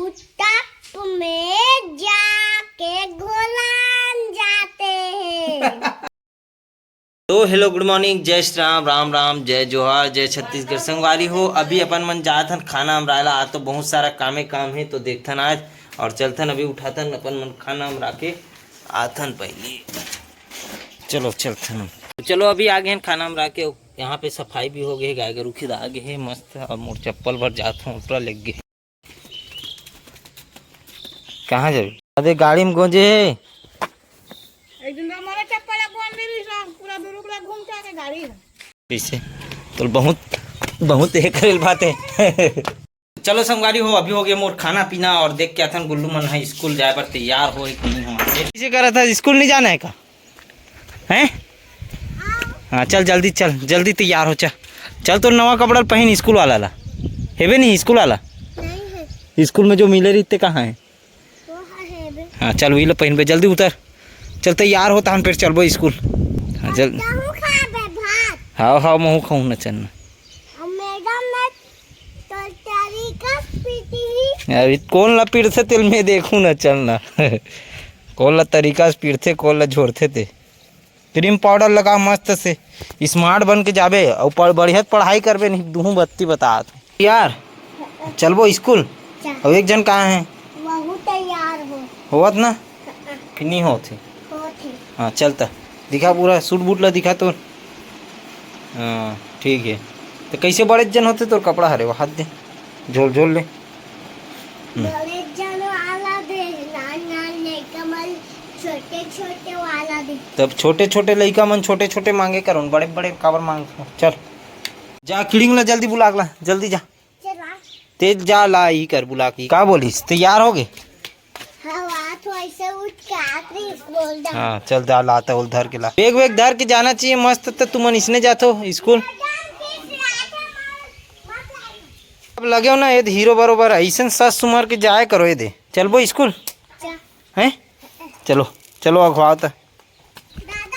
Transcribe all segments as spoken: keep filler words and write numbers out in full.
तप में जाके घोलान जाते हैं। तो हेलो, गुड मॉर्निंग, जय श्री राम, राम राम, जय जोहार, जय छत्तीसगढ़। संगवारी हो, अभी अपन मन जात हन खाना अमराए ला। आज तो बहुत सारा कामे काम है, तो देखथन आज और चलथन। अभी उठाथन अपन मन खाना अमरा के आथन पहली। चलो चलथन। चलो, अभी आ गए हैं खाना अमरा के। यहाँ पे सफाई भी हो गई, गाय गरू खिदा गए है मस्त। और मोर चप्पल भर जात हूँ, उतरा लग गए। कहाँ जाबे? अरे गाड़ी में गोंजे हे। एक दिन तो हमारा चप्पल ला गोंद दे रही, पूरा दुरुग ला घूम के आके गाड़ी है। कैसे? तो बहुत, बहुत एक रेल बात है। चलो संगवारी हो, अभी हो गया मोर खाना पीना और देख के आथन गुल्लू मन है स्कूल जाए पर तैयार हो कि नहीं हो। कैसे करा था, स्कूल नहीं जाना है का? हैं? हाँ, चल जल्दी, चल जल्दी तैयार हो, चल। चल तो नवा कपड़ा पहन स्कूल वाला ला। हेबे नहीं स्कूल वाला? नहीं है। स्कूल में जो मिले रहते कहाँ है? वो है हेबे। हाँ, चल वही ला पहनबे, जल्दी उतर। चल तैयार हो, तहन फिर चलबो स्कूल। हाँ, चल। तहूँ खाबे भात। हाँ, हाँ, महू खाऊँ ना, चल ना। अब मैडम ने तो तरीका पीटी ही। अरे कौन ला पीटथे तेल में देखूँ ना, चल ना। कौन ला तरीका से पीटथे, कौन ला झोरथे ते। क्रीम पाउडर लगा मस्त से, स्मार्ट बन के जाबे और पढ़-, बढ़िया से पढ़ाई करबे, नहीं दुहूँ बत्ती बतात। यार, चलबो स्कूल? चल। और एक जन कहाँ है? वहू तैयार हो। होवत ना? हाँ। फिर नहीं होत है। होत है। हाँ, चल त। दिखा पूरा सूट बूट ला दिखा तो। हाँ, ठीक है। तो कैसे बड़े जन होते तोर कपड़ा हरे, वो हाथ दे। झोल, झोल ले। हम्म। बड़े जन वाला दे, नान, नान लइका मन छोटे, छोटे वाला दे। तब छोटे, छोटे लइका मन छोटे, छोटे मांगे करो, बड़े, बड़े काबर मांगथे? चल। जा, किड़िंग ला जल्दी बुला के ला, जल्दी जा। चला। तेज जा ला, ई कर बुला के। का बोलिस? तैयार हो गए? हाँ, बात हो ऐसे उठ के आत रही, बोल दा। हाँ, चल जा, ला तौल धर के ला। बैग वैग धर के जाना चाहिए, मस्त। तो तुमन इसने जाथो स्कूल। अब लगे हो ना, ये हीरो बरोबर है, ऐसन सस सुमर के जाए करो, ये दे। चलबो स्कूल? जा। हैं? चलो, चलो, अगवाओ त। दादा,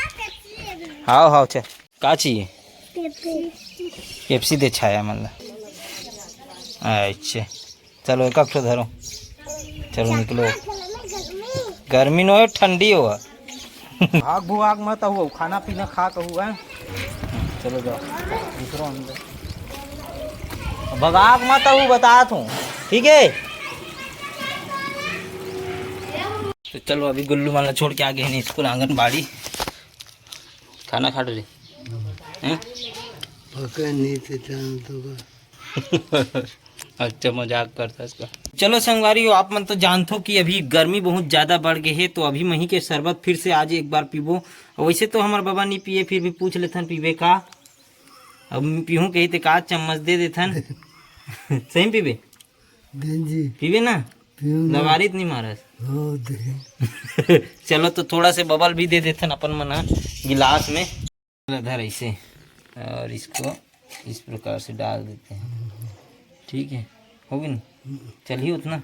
पेप्सी ले लो। हाव, हाव, चल। का चाहिए? पेप्सी। पेप्सी दे छाया मन ला। अच्छा, चलो, एक ठो धरो। चलो, निकलो। गर्मी। गर्मी नो है, ठंडी हो। भाग भुआग मत हो, खाना पीना खा कहू है। चलो जाओ, दूसरो अंदर। भगाग मत हो, बतात हूँ, ठीक है? तो चलो, अभी गुल्लू मन ला छोड़ के आ गए हैं स्कूल, आंगनबाड़ी। खाना खा रहे हैं? पका नहीं थे, जान तो का। अच्छा, मजाक करता इसका। चलो संगवारी हो, आप मन तो जानथो कि अभी गर्मी बहुत ज्यादा बढ़ गई है, तो अभी मही के शरबत फिर से आज एक बार पीबो। और वैसे तो हमार बाबा नहीं पिए, फिर भी पूछ लेथन पीबे का। अब पीहूँ कही ते का चम्मच दे देथन। सही में पीबे? बहन जी। पीबे ना? पीऊँ ना। लवारित नहीं मारस। हो दे। चलो, तो थोड़ा से बबल भी दे देथन अपन मन ह गिलास में। इधर ऐसे, और इसको इस प्रकार से डाल देते हैं, ठीक है? होगी ना? चलिए उतना।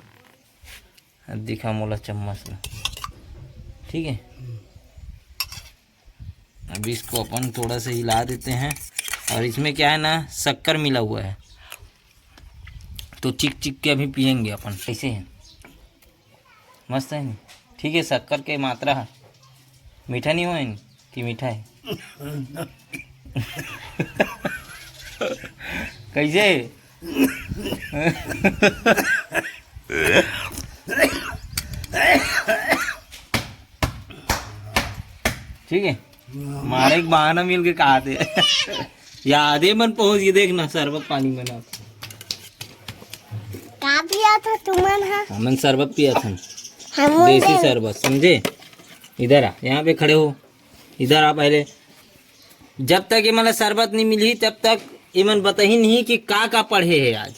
अब दिखा मोला चम्मच ला, ठीक है? अब इसको अपन थोड़ा सा हिला देते हैं। और इसमें क्या है ना, शक्कर मिला हुआ है, तो चिक चिक के अभी पियेंगे अपन। कैसे है? मस्त है ना? ठीक है, शक्कर के मात्रा है। मीठा नहीं हुआ है ना? कि मीठा है? कैसे? ठीक है, मारे एक बहाना मिल के कहा थे। याद है मन पहुंच गई, देखना शरबत पानी बना। का पिया था तुमन हा? हमन शरबत पिया था, हम देसी शरबत, समझे? इधर आ, यहाँ पे खड़े हो, इधर आ पहले। जब तक ये मन शरबत नहीं मिली, तब तक ये मन बताही नहीं कि का का पढ़े है आज।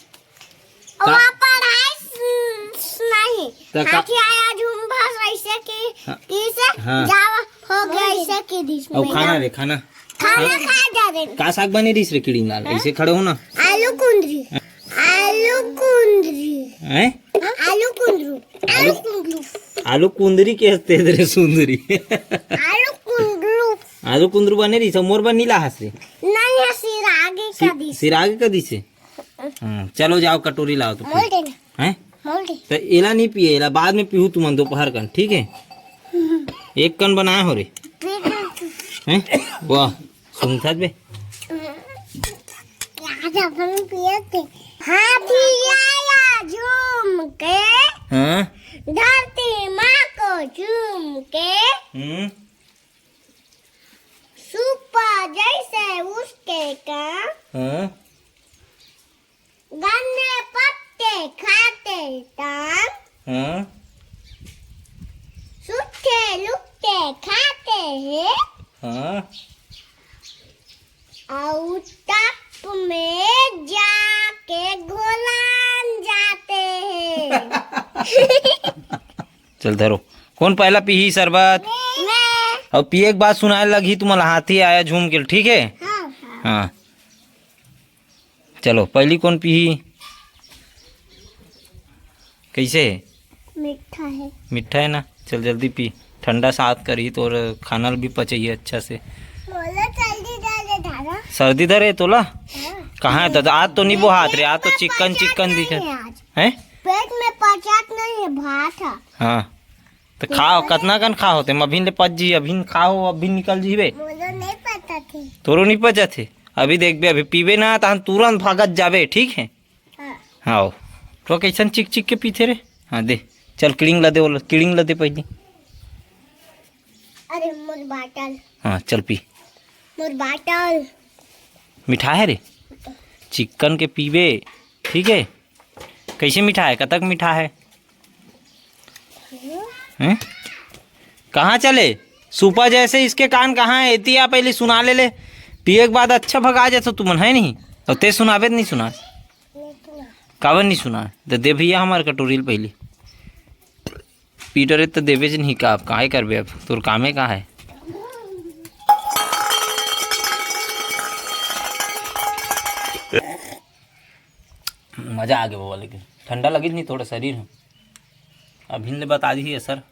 का? वहाँ पढ़ाई स-, स-, नहीं। तो का? हाथी आया झुम्बा ऐसे की, हाँ। इसे हाँ। जावा हो गया ऐसे की दिस और में खाना ना। रे, खाना। खाना खा जा रे। का साग बने रहीस रे किड़िंग लाल? हाँ? ऐसे खड़े हो ना। आलू कुंदरी। आलू कुंदरी। हैं? आलू कुंदरू। आलू आलू कुंदरू। आलू कुंदरी के हंसते रे सुंदरी। आलू कुंदरू। आलू कुंदरू बने रहीस, मोर बर नी लाहस रे। नहीं है, सिरागे का सी-, दिस। सिरागे का दिस है? हाँ, चलो जाओ, कटोरी लाओ तो फिर। बोल देना। हैं? त एला नहीं पिए, एला बाद में पीहू तुमन दोपहर कन, ठीक है? एक कन बनाए हो रे। हैं? वाह, सुनथस बे। आज अपन पिए थे। हाथी आया झूम के, हाँ। धरती माँ को चूम के, हम्म। सुपा जैसे उसके का, हाँ। गन्ने पत्ते खाते ताम, हाँ। सुट्ठे लुट्ठे खाते हैं। हाँ। और टप में जाके घोलान जाते हैं। चल धरो, कौन पहला पीही शरबत? मैं। और पिए के बाद सुनाए लगही तुम्हारा हाथी आया झूम के, ठीक है? हाँ। हाँ। चलो, पहली कौन पीही? कैसे है? मीठा है। मीठा है ना? चल जल्दी पी, ठंडा साथ करी तो खाना भी पचइए अच्छा से। बोलो जल्दी दे दे दादा। सर्दी धरे तोला? हाँ। कहाँ है दादा? आज तो नहीं वो हाथ रे, आज तो पेट में चिकन पचत चिकन नहीं दिखे। है आज। हैं? पेट में पचत नहीं है, भात है। हाँ, तो खाओ, कतना कन खा होते, अभिन ले पच जी, अभिन खाओ, अभिन निकल जीबे। बोलो नहीं पता थे। तोरो नहीं पचत हे। अभी देखबे, अभी पीबे ना, तहन तुरंत भागत जाबे, ठीक है? हाँ। हाँ, तो कैसन चिक चिक के पीथे रे? हाँ, दे, चल किड़िंग ला दे, बोलो, किड़िंग ला दे पहली। अरे, मोर बाटल। हाँ, चल पी। मोर बाटल। मीठा है रे, चिकन के पीबे, ठीक है? कैसे मीठा है, कतक मीठा है? हैं? कहाँ चले? सुपा जैसे इसके कान कहाँ है? एती आ पहले सुना ले ले, पिए के बाद अच्छा भगा जातो तुमन, है नहीं? और ते सुनाबे त नहीं सुना, काबर नहीं सुना? तो दे भैया हमार कटोरी ल पहली। पीटर तो देवे च नहीं का, अब काहे करबे, अब तोर कामे का है? मजा आ गया बाबा, लेकिन ठंडा लगी नहीं थोड़ा शरीर ह। अभिन ले बता दी है सर।